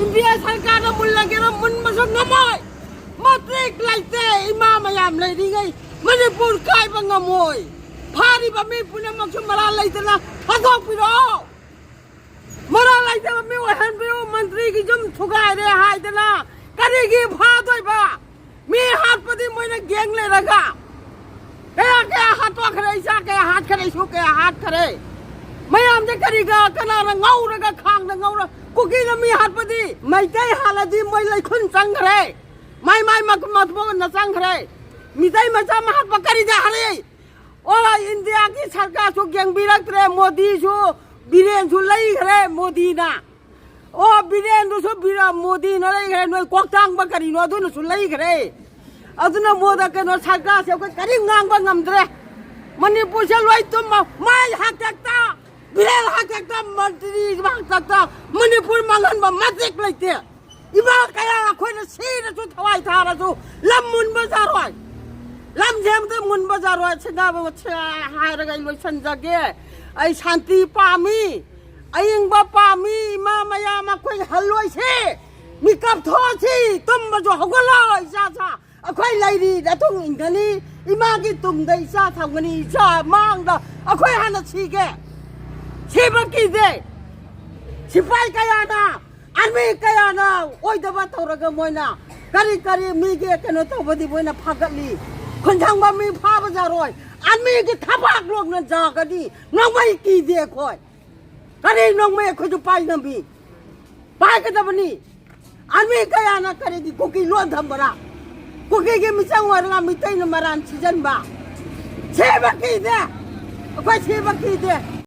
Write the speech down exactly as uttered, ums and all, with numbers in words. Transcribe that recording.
India ꯁꯔꯀꯥꯔꯅ ꯃꯨꯜꯂꯒꯦꯔ ꯃꯨꯟꯕꯁꯨ ꯉꯝꯃꯣꯏ꯫ ꯃꯇꯤꯛ ꯂꯩꯇꯦ꯫ ꯏꯃꯥ ꯃꯌꯥꯝ ꯂꯩꯔꯤꯉꯩ ꯃꯅꯤꯄꯨꯔ ꯀꯥꯏꯕ ꯉꯝꯃꯣꯏ꯫ ꯐꯥꯔꯤꯕ ꯃꯤ ꯄꯨꯝꯅꯃꯛꯁꯨ ꯃꯔꯥꯜ ꯂꯩꯇꯅ ꯊꯥꯗꯣꯛꯄꯤꯔꯛꯑꯣ꯫ ꯃꯔꯥꯜ ꯂꯩꯇꯕ ꯃꯤ ꯑꯣꯏꯍꯟꯕꯤꯌꯨ꯫ ꯃꯟꯇ꯭ꯔꯤꯒꯤ ꯌꯨꯝ ꯊꯨꯒꯥꯏꯔꯦ ꯍꯥꯏꯗꯅ ꯀꯔꯤꯒꯤ ꯐꯥꯗꯣꯏꯕ? ꯃꯤ ꯍꯥꯠꯄꯗꯤ ꯃꯣꯏꯅ ꯒꯦꯡ ꯂꯩꯔꯒ ꯀꯌꯥ ꯀꯌꯥ ꯍꯥꯠꯇꯣꯛꯈ꯭ꯔꯦ, ꯏꯆꯥ ꯀꯌꯥ ꯍꯥꯠꯈ꯭ꯔꯦ, ꯏꯁꯨ ꯀꯌꯥ ꯍꯥꯠꯈ꯭ꯔꯦ꯫ ꯃꯌꯥꯝꯁꯦ ꯀꯔꯤꯒ ꯀꯅꯥꯅ ꯉꯧꯔꯒ ꯈꯥꯡꯗ ꯉꯧꯔ ꯀꯨꯀꯤꯅ ꯃꯤ ꯍꯥꯠꯄꯗꯤ? ꯃꯩꯇꯩ ꯍꯥꯠꯂꯗꯤ ꯃꯣꯏ ꯂꯩꯈꯨꯟ ꯆꯪꯈ꯭ꯔꯦ, ꯃꯥꯏ ꯃꯥꯏ ꯃ- ꯃꯊꯃꯣꯟꯅ ꯆꯪꯈ꯭ꯔꯦ꯫ ꯃꯤꯇꯩ ꯃꯆꯥ ꯑꯃ ꯍꯥꯠꯄ ꯀꯔꯤꯗ ꯍꯥꯠꯂꯤ? ꯑꯣ, ꯏꯟꯗꯤꯌꯥꯒꯤ ꯁꯔꯀꯥꯔꯁꯨ ꯌꯦꯡꯕꯤꯔꯛꯇ꯭ꯔꯦ, ꯃꯣꯗꯤꯁꯨ, ꯕꯤꯔꯦꯟꯁꯨ ꯂꯩꯈ꯭ꯔꯦ ꯃꯣꯗꯤꯅ꯫ ꯑꯣ, ꯕꯤꯔꯦꯟꯗꯨꯁꯨ ꯕꯤꯔ-, ꯃꯣꯗꯤꯅ ꯂꯩꯈ꯭ꯔꯦ, ꯅꯣꯏ ꯀꯣꯛꯇꯥꯡꯕ ꯀꯔꯤꯅꯣ ꯑꯗꯨꯅꯁꯨ ꯂꯩꯈ꯭ꯔꯦ꯫ ꯑꯗꯨꯅ ꯃꯣꯗ ꯀꯩꯅꯣ ꯁꯔꯀꯥꯔꯁꯦ ꯑꯩꯈꯣꯏ ꯀꯔꯤꯝ ꯉꯥꯡꯕ ꯉꯝꯗ꯭ꯔꯦ꯫ ꯃꯅꯤꯄꯨꯔꯁꯦ ꯂꯣꯏ ꯇꯨꯝꯃ ꯃꯥꯏ ꯍꯥꯛꯇꯛꯇ, ꯕꯤꯔꯦꯟ ꯍꯥꯛꯇꯛꯇ, ꯃꯟꯇ꯭ꯔꯤ ꯍꯥꯛꯇꯛꯇ ꯃꯅꯤꯄꯨꯔ ꯃꯥꯡꯍꯟꯕ ꯃꯇꯤꯛ ꯂꯩꯇꯦ꯫ ꯏꯃꯥ ꯀꯌꯥ ꯑꯩꯈꯣꯏꯅ ꯁꯤꯔꯁꯨ ꯊꯋꯥꯏ ꯊꯥꯔꯁꯨ ꯂꯝ ꯃꯨꯟꯕ ꯌꯥꯔꯣꯏ꯫ ꯂꯝꯁꯦ ꯑꯝꯇ ꯃꯨꯟꯕ ꯌꯥꯔꯣꯏ꯫ ꯁꯤꯡꯒꯥꯕ ꯍꯥꯏꯔꯒ ꯑꯩ ꯂꯣꯏꯁꯤꯟꯖꯒꯦ꯫ ꯑꯩ ꯁꯥꯟꯇꯤ ꯄꯥꯝꯃꯤ, ꯑꯏꯪꯕ ꯄꯥꯝꯃꯤ꯫ ꯏꯃꯥ ꯃꯌꯥꯝ ꯑꯩꯈꯣꯏ ꯍꯜꯂꯣꯏꯁꯤ, ꯃꯤꯀꯞ ꯊꯣꯛꯑꯁꯤ, ꯇꯨꯝꯕꯁꯨ ꯍꯧꯒꯠꯂꯣ ꯏꯆꯥ ꯁꯥ꯫ ꯑꯩꯈꯣꯏ ꯂꯩꯔꯤ ꯅꯇꯨꯡ ꯏꯟꯒꯅꯤ꯫ ꯏꯃꯥꯒꯤ ꯇꯨꯡꯗ ꯏꯆꯥ ꯊꯝꯒꯅꯤ꯫ ꯏꯆꯥ ꯃꯥꯡꯗ ꯑꯩꯈꯣꯏ ꯍꯥꯟꯅ ꯁꯤꯒꯦ꯫ ꯁꯤꯕ ꯀꯤꯗꯦ꯫ ꯁꯤꯐꯥꯏ ꯀꯌꯥꯅ, ꯑꯥꯔꯃꯤ ꯀꯌꯥꯅ ꯑꯣꯏꯗꯕ ꯇꯧꯔꯒ ꯃꯣꯏꯅ ꯀꯔꯤ ꯀꯔꯤ ꯃꯤꯒꯤ ꯀꯩꯅꯣ ꯇꯧꯕꯗꯤ ꯃꯣꯏꯅ ꯐꯥꯒꯠꯂꯤ꯫ ꯈꯨꯟꯊꯪꯕ ꯃꯤ ꯐꯥꯕ ꯌꯥꯔꯣꯏ꯫ ꯑꯥꯔꯃꯤꯒꯤ ꯊꯕꯥꯛ ꯂꯣꯡꯅ ꯌꯥꯒꯅꯤ꯫ ꯅꯣꯡꯃꯩ ꯀꯤꯗꯦ ꯑꯩꯈꯣꯏ꯫ ꯀꯔꯤ ꯅꯣꯡꯃꯩ ꯑꯩꯈꯣꯏꯁꯨ ꯄꯥꯏ ꯉꯝꯃꯤ? ꯄꯥꯏꯒꯗꯕꯅꯤ꯫ ꯑꯥꯔꯃꯤ ꯀꯌꯥꯅ ꯀꯔꯤꯒꯤ ꯀꯨꯀꯤ ꯂꯣꯟ ꯊꯝꯕꯔꯥ? ꯀꯨꯀꯤꯒꯤ ꯃꯤꯆꯪ ꯑꯣꯏꯔꯒ ꯃꯤꯇꯩꯅ ꯃꯔꯥꯟ ꯁꯤꯖꯤꯟꯕ꯫ ꯁꯤꯕ ꯀꯤꯗꯦ꯫ ꯑꯩꯈꯣꯏ ꯁꯤꯕ ꯀꯤꯗꯦ꯫